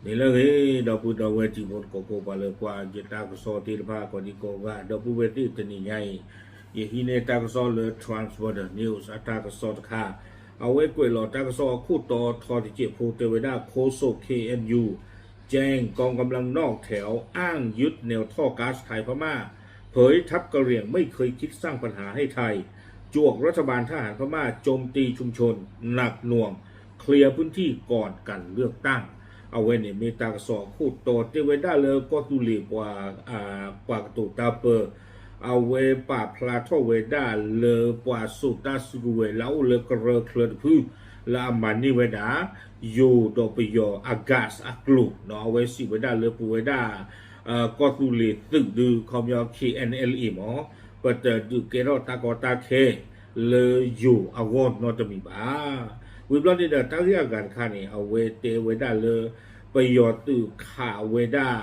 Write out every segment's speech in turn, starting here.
မ့ၢ်လၢဂ့ၤ ဒီပုၢ်ဒီဝဲၢ်တံၤဖိသကိးဖိ ပှၤလၢကွၢ်ယတၢ်ကစီၣ်သ့ၣ်တဖၣ်ကိးဒံကိးဂၤ ဒီပုၢ်ဝဲၢ်သ့ၣ်တနံၤညါအံၤ, ယဟံးန့ၢ်တၢ်ကစီၣ်လၢ Transborder News အတၢ်ကစီၣ်တခါ, အဝဲကွဲးလီၤတၢ်ကစီၣ်အခိၣ်တီထီတစဲးဖိ တဲဝဲဒၣ် โฆษก เคเอ็นยู แจ้งกองกำลังนอกแถวอ้างยึดแนวท่อก๊าซไทยพม่า เผยทัพกะเหรี่ยงไม่เคยคิดสร้างปัญหาให้ไทย จวกรัฐบาลทหารพม่าโจมตีชุมชนหนักหน่วง เคลียร์พื้นที่ก่อนการเลือกตั้ง အဝဲန့ၣ်မ့ၢ်တၢ်ကစီၣ်အခိၣ်တီ တဲဝဲဒၣ်လၢကီၢ်သူလ့ၤပှၤ ပှၤကတိၤတၢ်ပၢ အဝဲပာ်ဖျါထီၣ်ဝဲဒၣ်လၢပှၤစိာ်တၢ်စုကဝဲၤ လၢအအိၣ်လၢကရၢချၢတဖု လၢအမၤန့ၢ်ဝဲဒၣ် ယိၤဒီးပယီၤအ gas အကျိၤ, အဝဲစံးဝဲဒၣ်လၢပဝဲဒၣ် ကီၢ်သူလ့ၤသုးဒုး ခီပညီ K N L A မ့ၢ် ပတဒုးကဲထီၣ်တၢ်ကီတၢ်ခဲ လၢယိၤအဂီၢ်နီတမံၤဘၣ်. ဝံၤဘျီန့ၣ်ဒီး တၢ်ဂ့ၢ်အဂၤတခါန့ၣ် အဝဲတဲဝဲဒၣ်လၢ ပယီၤသုးခးဝဲဒၣ်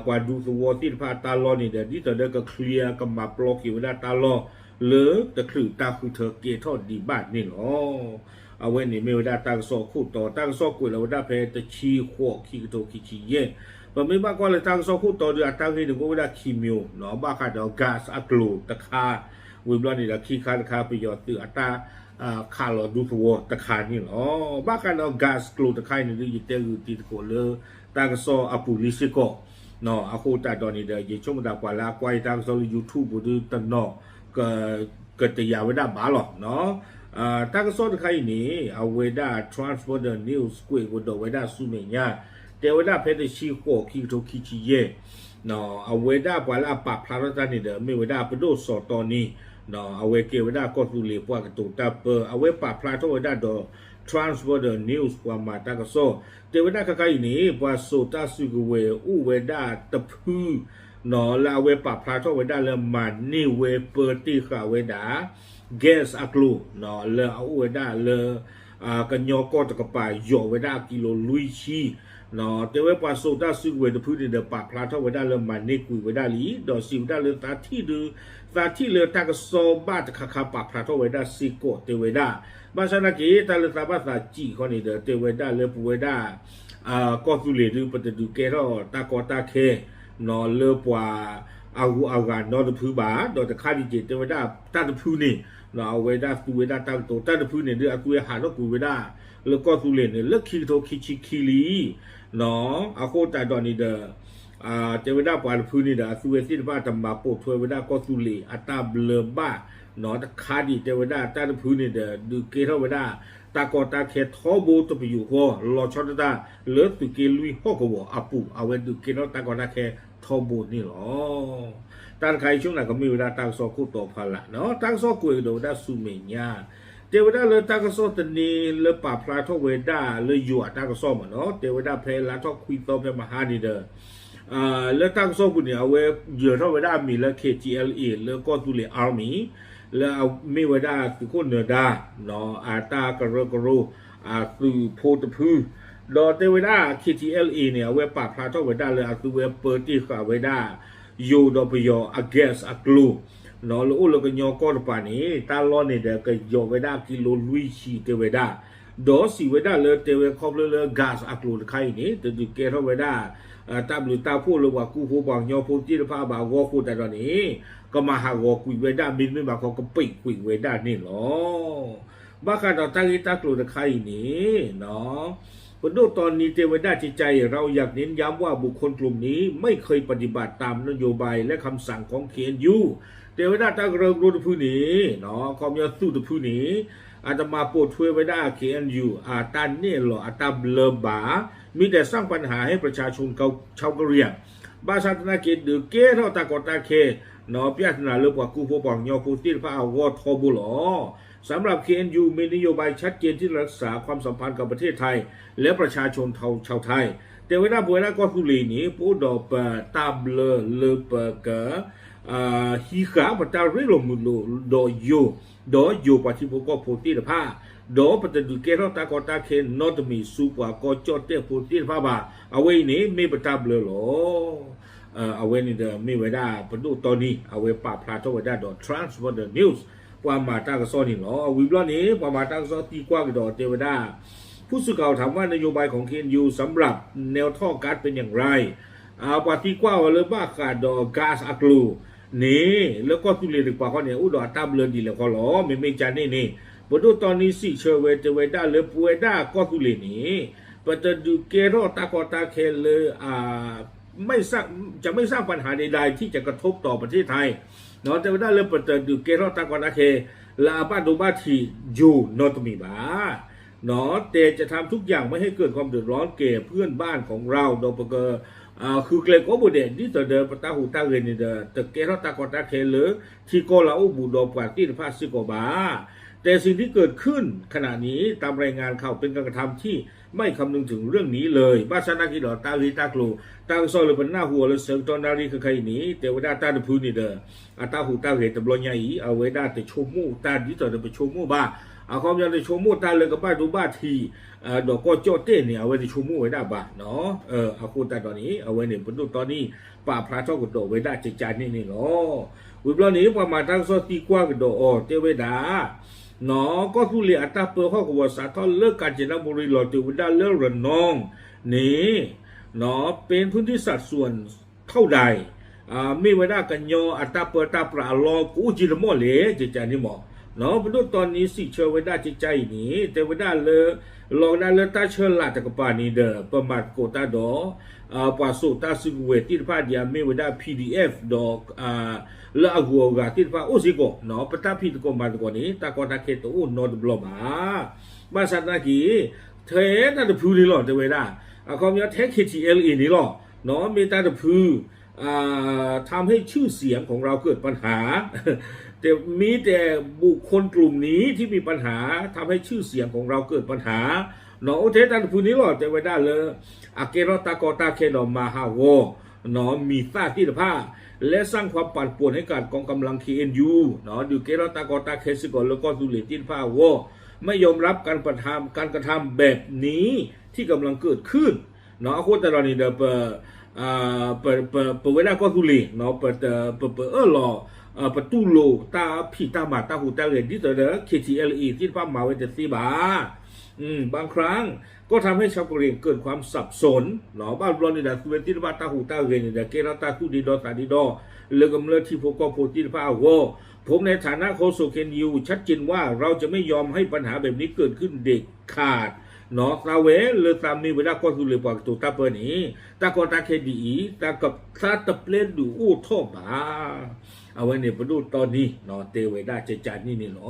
ပှၤဒူသဝီသ့ၣ်တဖၣ်တၢ်လီၢ်န့ၣ်ဒီး ဒ်သိးဒီးက clear ကမၤပျီက့ၤဝဲဒၣ်တၢ်လီၢ် လၢတချုးတၢ်ဃုထၢကဲထီၣ်ဒံးဘၣ်န့ၣ်လီၤ. အဝဲန့ၣ်မ့ၢ်ဝဲဒၣ်တၢ်ကစီၣ်အခိၣ်တီ, တၢ်ကစီၣ်ကွဲးလီၤဝဲဒၣ်ဖဲတဆံဃိး ခံကထိခံဆံယဲၢ်. ပမ့ၢ်ဘၣ်ကွၢ်လၢတၢ်ကစီၣ်ခိၣ်တီဒီး အတၢ်ဂ့ၢ်န့ၣ်အိၣ်ဝဲဒၣ်ခံမံၤ, ဘၣ်ဃးဒီး gas အကျိၤတခါ, ဝံၤဘျီန့ၣ်ဒီးခံခါတခါ ပယီၤသုးအတၢ် ခးလီၤဒူသဝီတခါန့ၣ်လီၤ. ဘၣ်ဃးဒီး gas ကျိၤတခါအံၤန့ၣ်ဒုး ယတဲဂုာ်တံၤသကိးလၢ တၢ်ကစီၣ်အပူၤလံစ့ၢ်ကီး, အဃိသတးဒီးန့ၣ်ဒီး ယဆိကမိၣ်သးပှၤလၢအကွၢ်ယတၢ်ကစီၣ်လၢ YouTube ပူၤဒုးတနီၤ ကတယာ်ဝဲဒၣ်ဘၣ်လီၤ. တၢ်ကစီၣ်တခါအံၤန့ၣ် အဝဲဒၣ် Transborder News ကွဲးကဒီးဝဲဒၣ်ဆူမဲာ်ညါ, တဲဝဲဒၣ်ဖဲတဆံဃိး ခံကထိခံဆံယဲၢ် အဝဲဒၣ်ပှၤလၢအပာ်ဖျါထီၣ်တၢ်န့ၣ်ဒီး မ့ၢ်ဝဲဒၣ်ပဒိၣ်စီၤတီနံ, အဝဲကဲဝဲဒၣ်ကီၢ်သူလ့ၤပှၤကတိၤတၢ်ပၢ အဝဲပာ်ဖျါထီၣ်ဝဲဒၣ်ဒီး Transborder News ပှၤမၤတၢ်ကစီၣ်, တဲဝဲဒၣ်ခါခါအံၤန့ၣ် ပှၤစိာ်တၢ်စုကဝဲၤအိၣ်ဝဲဒၣ်တဖု လၢအဝဲပာ်ဖျါထီၣ်ဝဲဒၣ်လၢမၤန့ၢ်ဝဲပၢတ့ၢ်ဃာ်ဝဲဒၣ် gas အကျိၤ လၢအအိၣ်ဝဲဒၣ်လၢ ကညီကီၢ်တကပၤ ယိာ်ဝဲဒၣ်ကံလိလွံၢ်ဆံ, တဲဝဲပှၤစိာ်တၢ်စုကဝဲၤတဖုန့ၣ်ဒီး ပာ်ဖျါထီၣ်ဝဲဒၣ်လၢမၤန့ၢ်ကွံာ်ဝဲဒၣ်လံ, ဒီးစံးဝဲဒၣ်လၢသးထံၣ်ဒုး သးထံၣ်လၢတၢ်ကစီၣ်ဘၣ်တခါခါပာ်ဖျါထီၣ်ဝဲဒၣ်စ့ၢ်ကီးတဲဝဲဒၣ်, ဘၣ်ဆၣ်သနာ်က့ တၢ်လၢသးဘၣ်သးစံးဃီန့ၣ်ဒီး တဲဝဲဒၣ်လၢပဝဲဒၣ် ကီၢ်သူလ့ၤဒုး ပတဒုးကဲထီၣ်တၢ်ကီတၢ်ခဲ လၢပှၤအဂုၤအဂၤနီတဖုဘၣ်, ဒီးတခါဒံးက့ၤတဲဝဲဒၣ်တၢ်တဖုန့ၣ် အဝဲဒၣ်သူဝဲဒၣ်တၢ်ကတိၤ တၢ်တဖုန့ၣ်ဒုး အသူဝဲဟးထီၣ်ကွံာ်ဝဲဒၣ် လၢကီၢ်သူလ့ၤန့ၣ် လၢခံကထိခံဆံခံလံ အဃိသတးဒီးန့ၣ်ဒီး တဲဝဲဒၣ်ပှၤတဖုန့ၣ်ဒီး အသူဝဲသ့ၣ်တဖၣ် တမၤပိာ်ထွဲဝဲဒၣ်ကီၢ်သူလ့ၤအတၢ်ဘျၢဘၣ်, တခါဒံးတဲဝဲဒၣ်တၢ်တဖုန့ၣ်ဒီး ဒုးကဲထီၣ်ဝဲဒၣ် တၢ်ကီတၢ်ခဲထီဘိတပယူာ်ဃီ လီၤဆီဒၣ်တၢ် လၢသုးက့လွံၢ်ဟီၣ်ကဝီၤအပူၤ အဝဲဒုးကဲထီၣ်တၢ်ကီတၢ်ခဲထီဘိန့ၣ်လီၤ. တၢ်တခါအံၤဆိကမိၣ်ကမ့ၢ်ဝဲဒၣ်တၢ်ကစီၣ်ခိၣ်တီဖီလာ်, တၢ်ကစီၣ်ကွဲးကဒီးဝဲဒၣ်ဆူမဲာ်ညါ တဲဝဲဒၣ်လၢတၢ်ကစီၣ်သန့လၢပာ်ဖျါထီၣ်ဝဲဒၣ်လၢယိၤအတၢ်ကစီၣ်မ့ၢ်နီၤ, တဲဝဲဒၣ်ဖဲလါထီၣ်ခွံသီဖဲမဟါန့ၣ်ဒီး လၢတၢ်ကစီၣ်ပူၤန့ၣ် အဝဲယၢၤထီၣ်ဝဲဒၣ်အမံၤလၢ K T L A လၢကီၢ်သူလ့ၤ Army လၢအမ့ၢ်ဝဲဒၣ်သုးခိၣ်နၢၤဒါ အတၢ်ကရၢကရိ အသုးဖိတဖု, ဒီးတဲဝဲဒၣ် K T L A န့ၣ် အဝဲပာ်ဖျါထီၣ်ဝဲဒၣ်လၢအသုဝဲပၢတ့ၢ်ဃာ်ဝဲဒၣ် ယိၤဒီးပယီၤအ gas အကျိၤ လၢအိၣ်လၢကညီကီၢ်တပၤန့ၣ် တၢ်လီၢ်န့ၣ်ဒီး ကယိာ်ဝဲဒၣ်ကံလိလွံၢ်ဆံတဲဝဲဒၣ်, ဒီးစံးဝဲဒၣ်လၢတဲဝဲခီဖျိလၢ gas အကျိၤတခါအံၤန့ၣ် တဒုးကဲထီၣ်ဝဲဒၣ် တၢ်ဘျုးတၢ်ဖှိၣ်လၢပှၤကူဖိပှၤကညီဖိသ့ၣ်တဖၣ်ဘၣ်အဂီၢ်အဃိသတးဒီးန့ၣ် ကမၤဟးဂီၤကွံာ်ဝဲဒၣ် မ့တမ့ၢ်ဘၣ်ခီ ကပံာ်ကွံာ်ဝဲဒၣ်န့ၣ်လီၤ. ဘၣ်ဃးဒီးတၢ်ဂ့ၢ်တၢ်ကျိၤတခါအံၤန့ၣ် ပဒိၣ်တီနံတဲဝဲဒၣ် จะใช้เราอยากเน้นย้ำว่าบุคคลกลุ่มนี้ไม่เคยปฏิบัติตามนโยบายและคำสั่งของ เคเอ็นยู တဲဝဲဒၣ်တၢ်ကရၢကရိတဖုန့ၣ် ခီပညီသုးတဖုန့ၣ် အတမၤပိာ်ထွဲဝဲဒၣ် K N U အတၢ်နဲၣ်လီၤအတၢ်ဘျၢဘၣ်, มีแต่สร้างปัญหาให้ประชาชนชาวกะเหรี่ยง ဘၣ်ဆၣ်သနာ်က့ ဒုးကဲထီၣ်တၢ်ကီတၢ်ခဲ ပြဿနာလၢပှၤကူဖိပှၤကညီဖိသ့ၣ်တဖၣ်အဂီၢ်ထီဘိလီၤ. สำหรับ เคเอ็นยู มีนโยบายชัดเจนที่รักษาความสัมพันธ์กับประเทศไทย และประชาชนชาวไทย တဲဝဲဒၣ်ပဝဲဒၣ်ကီၢ်သူလ့ၤန့ၣ် ပအိၣ်ဒီးပတၢ်ဘျၢလၢပက ဟံးဃာ်ပတၢ်ရ့လိာ်မုာ်လိာ်ဒီးယိၤ, ဒီးယိၤပှၤထံဖိကီၢ်ဖိသ့ၣ်တဖၣ်, ဒီးပတဒုးကဲထီၣ်တၢ်ကီတၢ်ခဲနီတမံၤဆူပှၤကီၢ်ကၠီၣ်တဲၣ်ဖိသ့ၣ်တဖၣ်ဘၣ်. အဝဲအံၤန့ၣ်မ့ၢ်ပတၢ်ဘျၢလီၤ. အဝဲန့ၣ်ဒီးမ့ၢ်ဝဲဒၣ်ပဒိၣ်တီနံ အဝဲပာ်ဖျါထီၣ်ဝဲဒၣ်ဒီး Transborder News ပှၤမၤတၢ်ကစီၣ်န့ၣ်လီၤ. ဝံၤဘျီန့ၣ် ပှၤမၤတၢ်ကစီၣ်သံကွၢ်ကဒီးတဲဝဲဒၣ် ผู้สื่อข่าวถามว่านโยบายของ เคเอ็นยู สำหรับแนวท่อก๊าซเป็นอย่างไร อ่า ပှၤသံကွၢ်အီၤလၢဘၣ်ဃးဒီး gas အကျိၤန့ၣ် လၢကီၢ်သူလ့ၤတကပၤဃီန့ၣ် အိၣ်ဒီးအတၢ်ဘျၢဒ်လဲၣ်ဃီလီၤ. မ့မ့ၢ်ကန့ၣ်န့ၣ် ပဒိၣ်တီနံစံးဆၢဝဲ တဲဝဲဒၣ်လၢပဝဲဒၣ်ကီၢ်သူလ့ၤန့ၣ် ပတဒုးကဲထီၣ်တၢ်ကီတၢ်ခဲလၢ จะไม่สร้างปัญหาใดๆที่จะกระทบต่อประเทศไทย တဲဝဲဒၣ်လၢပတဒုးကဲထီၣ်တၢ်ကီတၢ်ခဲ လၢအဘၣ်ဒိဘၣ်ထံးယိာ်နီတမံၤဘၣ် แต่จะทำทุกอย่างไม่ให้เกิดความเดือดร้อนแก่เพื่อนบ้านของเรา ဒီးပက ဃုကျဲကိးဘိဒဲး ဒ်သိးဒီးပတၢ်ဟူးတၢ်ဂဲၤန့ၣ်ဒီး တကဲထီၣ်တၢ်ကီတၢ်ခဲလၢ ထံကီၢ်လၢအအိၣ်ဘူးဒီးပှၤသ့ၣ်တဖၣ်စ့ၢ်ကီးဘၣ် แต่สิ่งที่เกิดขึ้นขณะนี้ตามรายงานข่าวเป็นการกระทำที่ไม่คำนึงถึงเรื่องนี้เลย ဘၣ်ဆၣ်သနာ်က့ဒီး တၢ်ဂ့ၢ်တၢ်ကျိၤ တၢ်ကစီၣ်လၢပနၢ်ဟူအီၤလၢဆၢကတီၢ်နၣ်ရံၣ်ခဲခါအံၤန့ၣ် တဲဝဲဒၣ်တၢ်တဖုန့ၣ်ဒီး အတၢ်ဟူးတၢ်ဂဲၤတဘျီညါအံၤ အဝဲဒၣ်တဆိကမိၣ်တၢ်ဒ်သိးဒီးပဆိကမိၣ်ဘၣ် အခီပညီတဆိကမိၣ်တၢ်လၢကဘၣ်ဒိဘၣ်ထံး ဒီးကီၢ်ကၠီၣ်တဲၣ်န့ၣ် အဝဲတဆိကမိၣ်ဝဲဒၣ်ဘၣ် အဃိသတးဒီးန့ၣ် အဝဲန့ၣ် ပဒိၣ်တီနံ ပာ်ဖျါထီၣ်ကဒီးဝဲဒၣ်ကကန့ၣ်န့ၣ်လီၤ. ဝံၤဘျီန့ၣ် ပှၤမၤတၢ်ကစီၣ်သံကွၢ်ကဒီးအီၤ တဲဝဲဒၣ် ကီၢ်သူလ့ၤအတၢ်ပၢဟီၣ်ကဝီၤစးထီၣ်လၢ กาญจนบุรี လီၤတဲာ်ဝဲဒၣ်လၢ ระนอง န့ၣ် เป็นพื้นที่สัดส่วนเท่าใด မ့ၢ်ဝဲဒၣ်ကညီအတၢ်ပၢတၢ်ပြးအလီၢ်ကအိၣ်က့ၤတမီၢ်လဲၣ် ကကန့ၣ်မး ပဒိၣ်တီနံစံးဆၢဝဲဒၣ်ကကအံၤန့ၣ် တဲဝဲဒၣ်လၢ လီၤဝဲဒၣ်လၢတၢ်ဆၢလာ်တကပၤန့ၣ်ဒီး ပမၤသကိးတၢ်ဒီး ပှၤစိာ်တၢ်စုကဝဲၤသ့ၣ်တဖၣ်ဒ်အမ့ၢ်ဝဲဒၣ် PDF ဒီး လၢအဂုၤအဂၤသ့ၣ်တဖၣ်အိၣ်စ့ၢ်ကီး ပတၢ်ဖံးသကိးမၤသကိးန့ၣ် တၢ်ကီတၢ်ခဲတအိၣ်နီတဘျီဘၣ် ဘၣ်ဆၣ်သနာ်က့ ထဲတၢ်တဖုန့ၣ်လီၤ တဲဝဲဒၣ် အခီပညီထဲ KTLA န့ၣ်လီၤ မ့ၢ်တၢ်တဖု ทำให้ชื่อเสียงของเราเกิดปัญหา แต่มีแต่บุคคลกลุ่มนี้ที่มีปัญหา ทำให้ชื่อเสียงของเราเกิดปัญหา အိၣ်ထဲတၢ်တဖုန့ၣ်လီၤ တဲဝဲဒၣ်လၢ အကဲထီၣ်တၢ်ကီတၢ်ခဲဒီးမၤဟးဂီၤ မံၤသၣ်သ့ၣ်တဖၣ် และสร้างความปั่นป่วนให้กับกองกำลัง เคเอ็นยู ဒုးကဲထီၣ်တၢ်ကီတၢ်ခဲစ့ၢ်ကီးလၢကီၢ်သူလ့ၤသ့ၣ်တဖၣ်အဂီၢ် ไม่ยอมรับการกระทำ การกระทำแบบนี้ที่กำลังเกิดขึ้น အဃိသတးဒီးန့ၣ်ဒီး ပ ပ ပဝဲဒၣ်ကီၢ်သူလ့ၤ ပ ပ ပအၢၣ်လီၤ ပတူၢ်လိာ်တၢ်ဖံးတၢ်မၤတၢ်ဟူးတၢ်ဂဲၤ ဒ်သိးဒီး KTLA သ့ၣ်တဖၣ်မၤဝဲတသ့ဘၣ် บางครั้งก็ทำให้ชาวกะเหรี่ยงเกิดความสับสน ဘၣ်ဘျီန့ၣ်ဒီး သုဝဲသ့ၣ်တဖၣ်တၢ်ဟူးတၢ်ဂဲၤန့ၣ်ဒီး ကဲထီၣ်တၢ်သူၣ်ဒ့ဒီသးဒ့ဒီ လၢကမျၢၢ်ထံဖိကီၢ်ဖိသ့ၣ်တဖၣ်အဂီၢ် ผมในฐานะโฆษก เคเอ็นยู ชัดเจนว่าเราจะไม่ยอมให้ปัญหาแบบนี้เกิดขึ้นเด็ดขาด သးဝဲလၢသးမ့ၢ်ဝဲဒၣ်ကီၢ်သူလ့ၤပှၤကတိၤတၢ်ပၢန့ၣ် တၢ်ကီတၢ်ခဲဒ်အံၤ သးတပျဲဒုးအိၣ်ထီၣ်ဘၣ် အဝဲန့ၣ်ပဒိၣ်တီနံ တဲဝဲဒၣ်ကကန့ၣ်န့ၣ်လီၤ.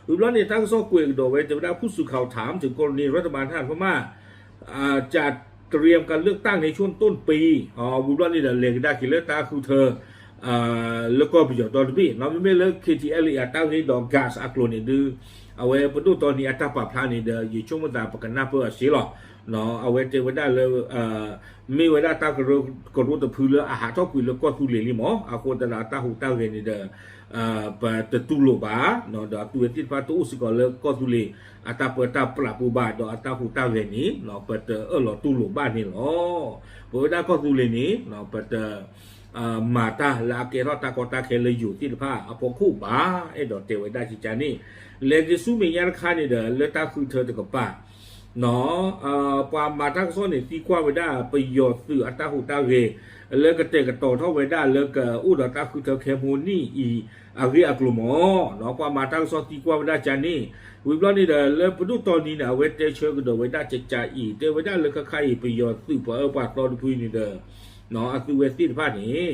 ဝံၤဘျီန့ၣ် တၢ်ကစီၣ်ကွဲးကဒီးဝဲ တဲဝဲဒၣ် ผู้สื่อข่าวถามถึงกรณีรัฐบาลทหารพม่า จะเตรียมการเลือกตั้งในช่วงต้นปี ဝံၤဘျီန့ၣ်ဒီး လဲၤကဒါက့ၤလၢတၢ်ဃုထၢ လၢကီၢ်ပယီၤဒီတဘ့ၣ် မ့မ့ၢ်လၢ KTLA အတၢ်ဂ့ၢ်ဒီး gas အကျိၤန့ၣ်ဒုး အဝဲပဒိၣ်တီနံအတၢ်ပာ်ဖျါန့ၣ်ဒီး ယဆိကမိၣ်သးပကနၢ်ပၢၢ်အီၤစ့လီၤ. အဝဲတဲဝဲဒၣ်လၢ မ့ၢ်ဝဲဒၣ်တၢ်ကရၢကရိတဖုလၢအဟးထီၣ်ကွံာ်လၢကီၢ်သူလ့ၤလံမး အဃိသတးဒီးအတၢ်ဟူးတၢ်ဂဲၤန့ၣ်ဒီး ပတတူၢ်လိာ်ဘၣ် ဒီးအသုဝဲသ့ၣ်တဖၣ်တအိၣ်စ့ၢ်ကီးလၢကီၢ်သူလ့ၤ အတၢ်ပၢတၢ်ပြးပူၤဘၣ် ဒီးအတၢ်ဟူးတၢ်ဂဲၤန့ၣ် ပတအၢၣ်လီၤတူၢ်လိာ်ဘၣ်န့ၣ်လီၤ. ပဝဲဒၣ်ကီၢ်သူလ့ၤန့ၣ် ပတ မၤတၢ်လၢအကဲထီၣ်တၢ်ကီတၢ်ခဲလၢယိၤသ့ၣ်တဖၣ် အဖီခိၣ်ဘၣ် အဲၣ်ဒိးတဲဝဲဒၣ်ကကန့ၣ် လဲၤက့ၤဆူမဲာ်ညါတခါန့ၣ်ဒီး လၢတၢ်ဃုထၢတကပၤ ပှၤမၤတၢ်ကစီၣ်န့ၣ် သံကွၢ်ဝဲဒၣ် ပယီၤသုးအတၢ်ဟူးတၢ်ဂဲၤ လၢကတဲာ်ကတီၤထီၣ်ဝဲဒၣ်လၢကအိၣ်ဒီးတၢ်ဃုထၢခဲမိၢ်နံၣ်အံၤ အဂ့ၢ်အကျိၤမး ပှၤမၤတၢ်ကစီၣ်သံကွၢ်ဝဲဒၣ်ကန့ၣ် ဝံၤဘျီန့ၣ်ဒီး လၢပဒိၣ်တီနံန့ၣ် အဝဲတဲဆၢကဒီးဝဲဒၣ်ကကအံၤ တဲဝဲဒၣ်လၢခဲခါအံၤ ပယီၤသုးပှၤအၢပှၤသီတဖုန့ၣ်ဒီး အသုဝဲသ့ၣ်တဖၣ်န့ၣ်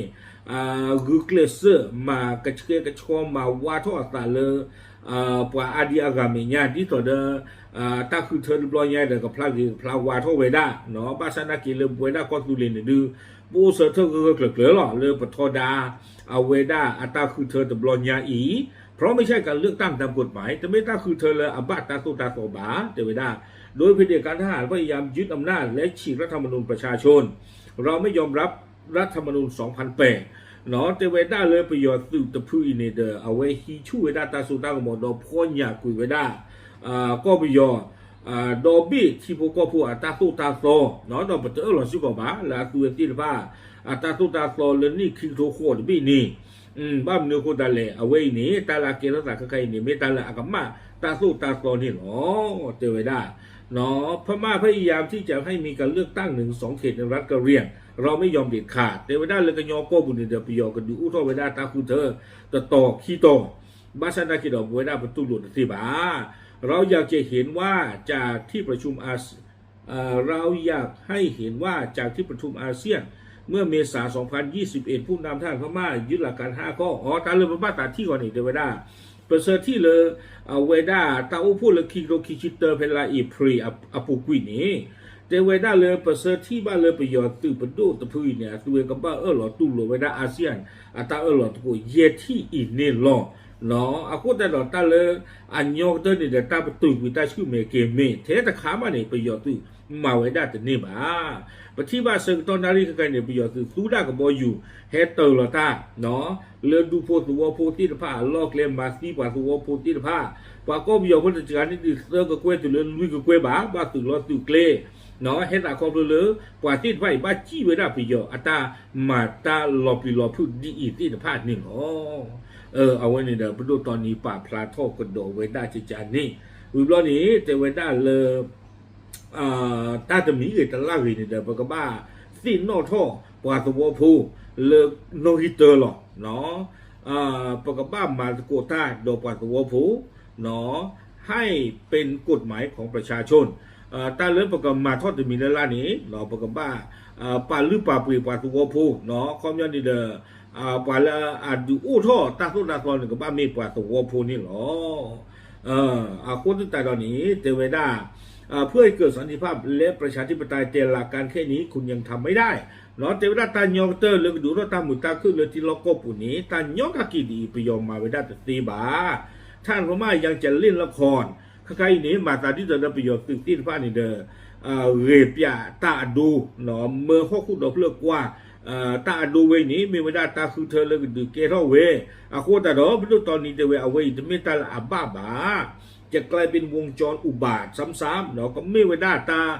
ဂုာ်ကျဲးစၢး မၤကဆှဲကဆှီ မၤဝါထီၣ်အသးလၢ ပှၤအါဒံအါဂၤမဲာ်ညါ ဒ်သိးဒီး တၢ်ဃုထၢတဘျီညါဒီး ကဖျါဂ့ၤကဖျါဝါထီၣ်ဝဲဒၣ် ဘၣ်ဆၣ်သနာ်က့လၢပဝဲဒၣ်ကီၢ်သူလ့ၤန့ၣ်ဒုး ပအိၣ်ဆၢထၢၣ်ဂၢၢ်ဂၢၢ်ကျၢၤကျၢၤလီၤ လၢပထီဒါ အဝဲဒၣ်အတၢ်ဃုထၢတဘျီညါအံၤ เพราะไม่ใช่การเลือกตั้งตามกฎหมาย တမ့ၢ်တၢ်ဃုထၢလၢအဘၣ်တၢ်သိၣ်တၢ်သီဘၣ် တဲဝဲဒၣ် โดยเผด็จการทหารพยายามยึดอำนาจและฉีกรัฐธรรมนูญประชาชน เราไม่ยอมรับรัฐธรรมนูญ สองพันแปด တဲဝဲဒၣ်လၢပယီၤသုးတဖုအံၤန့ၣ်ဒီး အဝဲဟံးဆူၣ်ဝဲဒၣ်တၢ်စိတၢ်ကမီၤ ဒီးဖီညၣ်ကွံာ်ဝဲဒၣ် ကီၢ်ပယီၤ ဒီဘ့ၣ်ထံဖိကီၢ်ဖိအတၢ်သိၣ်တၢ်သီ ဒီးပတအၢၣ်လီၤစ့ၢ်ကီးဘၣ် လၢအသုဝဲသ့ၣ်တဖၣ် အတၢ်သိၣ်တၢ်သီလၢနံၣ်ခံကထိဃိးတဘ့ၣ်န့ၣ် ဘၣ်မနုၤအဃိသတးလဲၣ် အဝဲအံၤန့ၣ် တၢ်လၢအကဲထီၣ်သးခဲခါအံၤန့ၣ် မ့ၢ်တၢ်လၢအကမၣ် တၢ်သိၣ်တၢ်သီန့ၣ်လီၤ. တဲဝဲဒၣ် พม่าพยายามที่จะให้มีการเลือกตั้งหนึ่งสองเขตในรัฐกะเหรี่ยง เราไม่ยอมเด็ดขาด တဲဝဲဒၣ်လၢကညီကီၢ်ပူၤန့ၣ်ဒီး ပယီၤကဒုးအိၣ်ထီၣ်ဝဲဒၣ်တၢ်ဃုထၢ တတီၤခံတီၤ ဘၣ်ဆၣ်သနာ်က့ဒီး ပဝဲဒၣ်ပတူၢ်လိာ်တသ့ဘၣ်. เราอยากจะเห็นว่าจากที่ประชุมอาเอ่อ เราอยากให้เห็นว่าจากที่ประชุมอาเซียนเมื่อเมษาสองพันยี่สิบเอ็ด ผู้นำทหารพม่ายึดหลักการห้าข้อ အီ တၢ်လၢပဘၣ်သးထံၣ်ဃီန့ၣ် တဲဝဲဒၣ် ပဆၢထံၣ်လၢ အဝဲဒၣ်တၢ်အိၣ်ဖှိၣ်လၢခံကထိခံဆံတၢ ဖဲလါအ့ဖြ့ၣ်အပူၤကွံာ်န့ၣ် တဲဝဲဒၣ်လၢပဆၢထံၣ်ဘၣ်လၢပယီၤသုးပဒိၣ်တဖုအံၤန့ၣ် အသုဝဲကဘၣ်အၢၣ်လီၤတူၢ်လိာ်ဝဲဒၣ် ASEAN အတၢ်အၢၣ်လီၤသကိးယဲၢ်ထံၣ်အံၤန့ၣ်လီၤ. အဃိသတးဒီးတၢ်လၢ အညီကတၢၢ်န့ၣ်ဒီး တၢ်ပတုာ်ကွံာ်တၢ်ဆူၣ်မဲာ်ကဲၤမဲာ် ထဲတခါမးန့ၣ် ပယီၤသုးမၤဝဲဒၣ်တန့ၢ်ဘၣ်. ပထံၣ်ဘၣ်ဆၢကတီၢ်နၣ်ရံၣ်ခဲကနံၣ်န့ၣ် ပယီၤသုးသူဒၣ်ကဘီယူၤ ဟဲတၢၤလီၤတၢ် လၢဒူဖိသဝီဖိသ့ၣ်တဖၣ်အလီၢ်ကျဲ မၤသံပှၤသဝီဖိသ့ၣ်တဖၣ်, ပှၤကီၢ်ပယီၤဖိတစှၤန့ၢ်ဒံးသၢကကွဲၢ်တုၤလၢလွံၢ်ကကွဲၢ်ဘၣ်, ဘၣ်သုးလီၢ်သုးကျဲ ဟဲသးခီဖျိလၢ ပှၤသ့ၣ်တဖၣ်အံၤ ဘၣ်စံၣ်ဝဲဒၣ်ပယီၤအတၢ်မၤတၢ်လီၤပျံၤလီၤဖုးဒ်အံၤသ့ၣ်တဖၣ်န့ၣ်လီၤ. အဝဲန့ၣ်ဒီး ပဒိၣ်တီနံၤပာ်ဖျါထီၣ်ကဒီးဝဲဒၣ်ကကန့ၣ်, ဝံၤဘျီန့ၣ် တဲဝဲဒၣ်လၢ တၢ်တမံၤဂ့ၤတလၢ်ဂ့ၤန့ၣ်ဒီး ပကဘၣ်သ့ၣ်နီၣ်ထီၣ်ပှၤသဝီဖိလၢနီၣ်ဂံၢ်တၢလီၤ. ပကဘၣ်မၤသကိးတၢ်ဒီးပှၤသဝီဖိ ให้เป็นกฎหมายของประชาชน တၢ်လၢပကမၤထီၣ်တမံၤလၢ်လၢ်န့ၣ် ပကဘၣ်ပာ်လုၢ်ပာ်ပှ့ၤပှၤသဝီဖိ, ခီပညီန့ၣ်ဒီး ပှၤလၢအဒုးအိၣ်ထီၣ်တၢ်သိၣ်တၢ်သီန့ၣ် ကဘၣ်မ့ၢ်ပှၤသဝီဖိန့ၣ်လီၤ. အဃိသတးဒီးန့ၣ် တဲဝဲဒၣ် เพื่อให้เกิดสันติภาพและประชาธิปไตย แต่หลักการแค่นี้คุณยังทำไม่ได้ တဲဝဲဒၣ်တၢ်ညီကတၢၢ်လၢကဒုးအိၣ်ထီၣ်တၢ်မုာ်တၢ်ခုၣ်လၢထံလီၢ်ကီၢ်ပူၤန့ၣ် တၢ်ညီတၢ်က့ၤဒ်အံၤ ပယီၤမၤဝဲဒၣ်တသ့ဘၣ်. ထၣ်နဖမၢ်ယၤကလဲၣ်လၢခီၣ် ခဲခါအံၤန့ၣ် မၤသးဒ်သိးဒီးပယီၤသုးသ့ၣ်တဖၣ်န့ၣ်ဒီး ဂဲၤပၠးတၢ်အဒိ မၢဟီၣ်ခိၣ်ဒီဖျၢၣ်ကွၢ် တၢ်အဒိဝဲအံၤန့ၣ် မ့ၢ်ဝဲဒၣ်တၢ်ဃုထၢလၢကဒုးကဲထီၣ်ဝဲ, အဃိသတးဒီး ပဒိၣ်တီနံၤတဲဝဲ အဝဲအံၤတမ့ၢ်တၢ်လၢအဘၣ်ဘၣ်, จะกลายเป็นวงจรอุบาทซ้ำๆ ကမ့ၢ်ဝဲဒၣ်တၢ်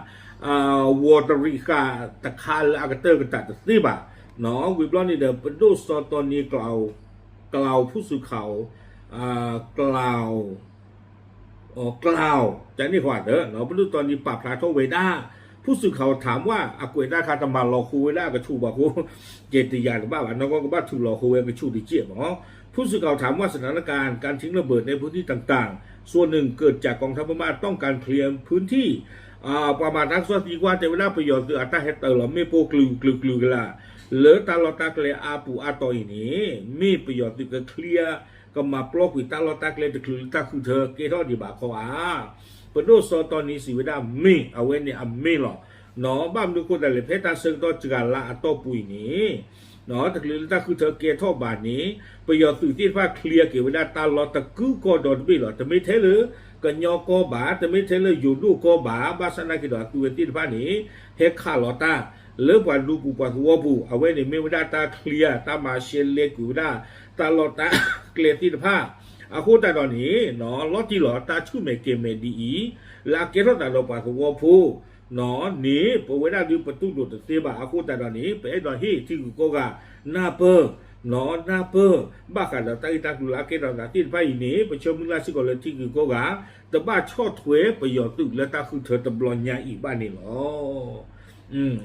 ဝီၤတရံးဃာ်တခါလၢအကတၢၢ်ကတၢၢ်တသ့ဘၣ်. ဝံၤဘျီန့ၣ်ဒီး ပဒိၣ်စီၤတီနံၤ กล่าว กล่าวผู้สื่อข่าว กล่าว กล่าว ကန့ၣ်ဃီဒီး ပဒိၣ်တီနံၤပာ်ဖျါထီၣ်ဝဲဒၣ် ผู้สื่อข่าวถามว่า အကွဲးတၢ်ခါတမၤလီၤဃိဝဲဒၣ်အကဆူးဘၣ်ဃိ ကဲတယာ်တဘၣ်ဘၣ် နီၢ်ကီၢ်ကဘၣ်ထုးလီၤဃိဝဲကဆူးတကဲးဘၣ်. ผู้สื่อข่าวถามว่าสถานการณ์การทิ้งระเบิดในพื้นที่ต่างๆ ส่วนหนึ่งเกิดจากกองทัพพม่าต้องการเคลียร์พื้นที่ ပှၤမၤတၢ်ကစီၣ်သံကွၢ်တဲဝဲဒၣ် ပယီၤသုးအတၢ်ဟဲတၢၤလီၤမ့ၣ်ပိၢ်ကလုာ်ကလုာ်ကလုာ်ကလာ် လၢတၢ်လီၢ်တၢ်ကျဲအါပူၤအါတီၤအံၤန့ၣ် မ့ၢ်ပယီၤသုးက clear ကမၤပျီကွံာ်တၢ်လီၢ်တၢ်ကျဲတချုးလၢတၢ်ဃုထၢကဲထီၣ်ဒံးဘၣ်ခီဧါ. ပဒိၣ်စီၤတီနံၤစံးဝဲဒၣ်မ့ၢ် အဝဲန့ၣ်အမ့ၢ်လီၤ. ဘၣ်မနုၤအဃိသတးလဲၣ် ဖဲတၢ်ဆၢကတီၢ်စှၤလါအတီၢ်ပူၤအံၤန့ၣ် တချုးလၢတၢ်ဃုထၢကဲထီၣ်ဘၣ်န့ၣ် ပယီၤသုးသ့ၣ်တဖၣ် clear က့ၤဝဲဒၣ်တၢ်လီၢ်တကုာ်ကီၢ်ဒီတဘ့ၣ်လီၤ. တမ့ၢ်ထဲလၢကညီကီၢ်ဘၣ်, တမ့ၢ်ထဲလၢယိၤဒိၣ်ကီၢ်ဘၣ်, ဘၣ်ဆၣ်သနာ်က့ဒီးအသုဝဲသ့ၣ်တဖၣ်န့ၣ် ဟဲခးလီၤတၢ် လၢပှၤဒူပူၤပှၤသဝီပူၤ, အဝဲန့ၣ်မ့ၢ်ဝဲဒၣ်တၢ် clear တၢ်မၤရှဲလဲကွံာ်ဝဲဒၣ် တၢ်လီၢ်တၢ်ကျဲသ့ၣ်တဖၣ်. အဃိသတးဒီးန့ၣ် လီၤတံၢ်လီၤ တၢ်ဆူၣ်မဲာ်ကဲၤမဲာ်ဒ်အံၤ လၢအကဲထီၣ်သးဒီးပှၤသဝီဖိ န့ၣ် ပဝဲဒၣ်ဒုးပတူၢ်လိာ်တသ့ဘၣ်. အဃိသတးဒီးန့ၣ် ပအဲၣ်ဒိးဟ့ၣ်ထံဂုၤကီၢ်ဂၤ နၢ်ပၢၢ် နၢ်ပၢၢ် ဘၣ်ဃးဒီးတၢ်ဂ့ၢ်တၢ်ကျိၤလၢအကဲထီၣ်သးသ့ၣ်တဖၣ်အံၤန့ၣ် ပဆၢမုၢ်လၢ်စ့ၢ်ကီးလၢထံဂုၤကီၢ်ဂၤ တဘၣ်ဆီၣ်ထွဲပယီၤသုးလၢတၢ်ဃုထၢတဘျီညါအံၤဘၣ်န့ၣ်လီၤ.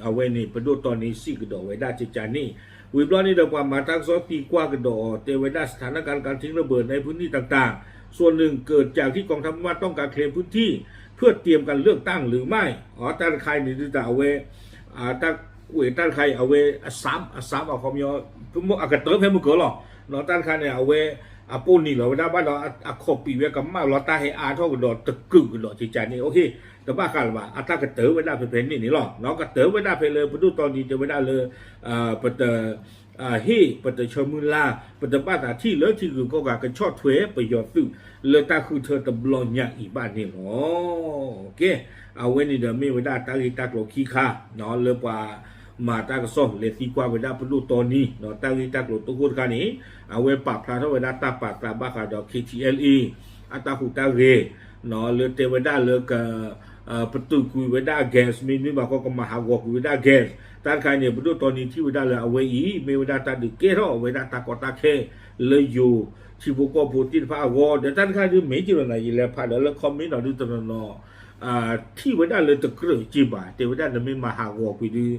အဝဲန့ၣ် ပဒိၣ်တီနံၤစံးကဒီးဝဲဒၣ်ကကန့ၣ်, ဝံၤဘျီန့ၣ်ဒီးပှၤမၤတၢ်ကစီၣ်သံကွၢ်ကဒီးအီၤ တဲဝဲဒၣ် สถานการณ์การทิ้งระเบิดในพื้นที่ต่างๆ ส่วนหนึ่งเกิดจากที่กองทัพพม่าต้องการเคลียร์พื้นที่เพื่อเตรียมการเลือกตั้งหรือไม่ အတၢ်တခါအံၤန့ၣ် ဒ်တၢ်အဝဲ တၢ်ကွဲးတၢ်တခါအံၤ အဝဲ အစၢ် အစၢ်ဘၣ်ခီပညီ အကတၢၢ်ဖဲမုၢ်ကၢၤလီၤ. တၢ်တခါန့ၣ် အဝဲ အပိၢ်နံၤလီၤဝဲဒၣ်ဘၣ်ဒီး အခီၣ်ပံးဝဲကမၣ်လီၤတၢ်ဟဲအါထီၣ်ကဒီးတကုာ်ကဒီးကကန့ၣ် တဘၣ်ဃးလၢၤဘၣ် အတၢ်ကတၢၢ်ဝဲဒၣ်ဖဲဖဲန့ၣ်န့ၣ်လီၤ. ကတၢၢ်ဝဲဒၣ်ဖဲလၢပဒိၣ်တီနံၤတဲဝဲဒၣ်လၢ ပတ ဟ့ၣ် ပတဆၢမုၢ်လၢ် ပတဘၣ်သးထံၣ်လၢထံဂုၤကီၢ်ဂၤကဆီၣ်ထွဲပယီၤသုး လၢတၢ်ဃုထၢတဘျီညါအံၤဘၣ်န့ၣ်လီၤ. ကဲ အဝဲန့ၣ်ဒီးမ့ၢ်ဝဲဒၣ်တၢ်ဂ့ၢ်တၢ်ကျိၤခံခါ လၢပှၤမၤတၢ်ကစီၣ်လဲၤသံကွၢ်ဝဲဒၣ်ပဒိၣ်တီနံၤ တၢ်ဂ့ၢ်တၢ်ကျိၤတအိၣ်တခါန့ၣ် အဝဲပာ်ဖျါထီၣ်ဝဲဒၣ်တၢ်ပာ်သးဘၣ်ဃးဒီး ခ့ထံအဲလ်အ့ အတၢ်ဟူးတၢ်ဂဲၤ လၢတဲဝဲဒၣ်လၢ ပတုာ်ကွံာ်ဝဲဒၣ် gas မ့ၢ်နွံဘၣ်ဃီ ကမၤဟးဂီၤကွံာ်ဝဲဒၣ် gas တၢ်တခါန့ၣ် ပဒိၣ်တီနံၤထံၣ်ဝဲဒၣ်လၢအဝဲအံၤ မ့ၢ်ဝဲဒၣ်တၢ်ဒုးကဲထီၣ်ဝဲဒၣ်တၢ်ကီတၢ်ခဲလၢယိၤ ထံဖိကီၢ်ဖိသ့ၣ်တဖၣ်အဂီၢ် ဒီးတၢ်တခါဒုးမ့ၢ်က့ၤလီၤနၤ ယလဲၤဖးဒီးလၢ comment နီၤဒုးတနီၤနီၤ ထံၣ်ဝဲဒၣ်လၢတကြၢးက့ဘၣ် တဲဝဲဒၣ်နမ့ၢ်မၤဟးဂီၤကွံာ်ဒုး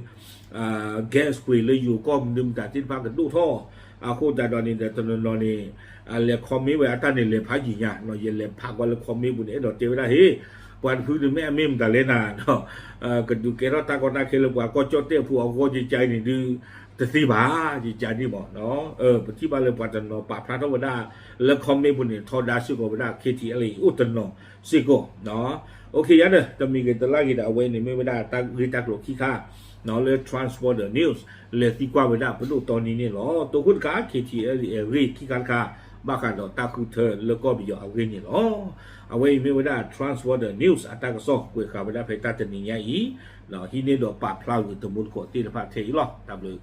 gas ပှ့ၤလၢယိၤကီၢ်မနုၤမတၤသ့ၣ်တဖၣ်ကဒိၣ်ထီၣ် အဃိသတးဒီးန့ၣ်ဒီးတနီၤနီၤန့ၣ် လဲၤ comment ဝဲအတၢ်န့ၣ်လဲၤဖးယံာ်ညါနီၤ ယလဲၤဖးကွၢ်လၢ comment ပူၤန့ၣ် အဲၣ်ဒိးတဲဝဲဒၣ်ဟ့ၣ် ပှၤတဖုဒုးမ့ၢ်အမ့ၢ်မတၤလဲၣ်နၤ ကဒုးကဲထီၣ်တၢ်ကီတၢ်ခဲလၢပှၤကီၢ်ကၠီၣ်တဲၣ်ဖိအဂီၢ်ကကါအံၤန့ၣ်ဒုး တသ့ဘၣ် ကကါန့ၣ်မး ပထံၣ်ဘၣ်လၢပှၤတနီၤပာ်ဖျါထီၣ်ဝဲဒၣ် လၢ comment ပူၤန့ၣ် ထီဒါစ့ၢ်ကီးဝဲဒၣ် KTLA အိၣ်တနီၤစ့ၢ်ကီး Okay ယၤဒီး တမံၤဂ့ၤတလါဂ့ၤဒီး အဝဲအံၤန့ၣ်မ့ၢ်ဝဲဒၣ်တၢ်ဂ့ၢ်တၢ်ကျိၤခံခါ လၢ Trans Border News လဲၤသံကွၢ်ဝဲဒၣ်ပဒိၣ်တီနံၤန့ၣ်လီၤ. တိခိၣ်တခါ KTLA အဂ့ၢ်ခံခါတခါ ဘၣ်ဃးဒီးတၢ်ဃုထၢလၢကီၢ်ပယီၤအဂ့ၢ်န့ၣ်လီၤ. အဝဲအံၤမ့ၢ်ဝဲဒၣ် Trans Border News အတၢ်ကစီၣ်ကွဲးဃာ်ဝဲဒၣ်ဖဲတၢ်တနံၤညါအံၤ ဟံးန့ၢ်ဒီးပာ်ဖျါဂုာ်တမူတကိးသ့ၣ်တဖၣ်ထဲအံၤလီၤ. တၢ်ဘျုး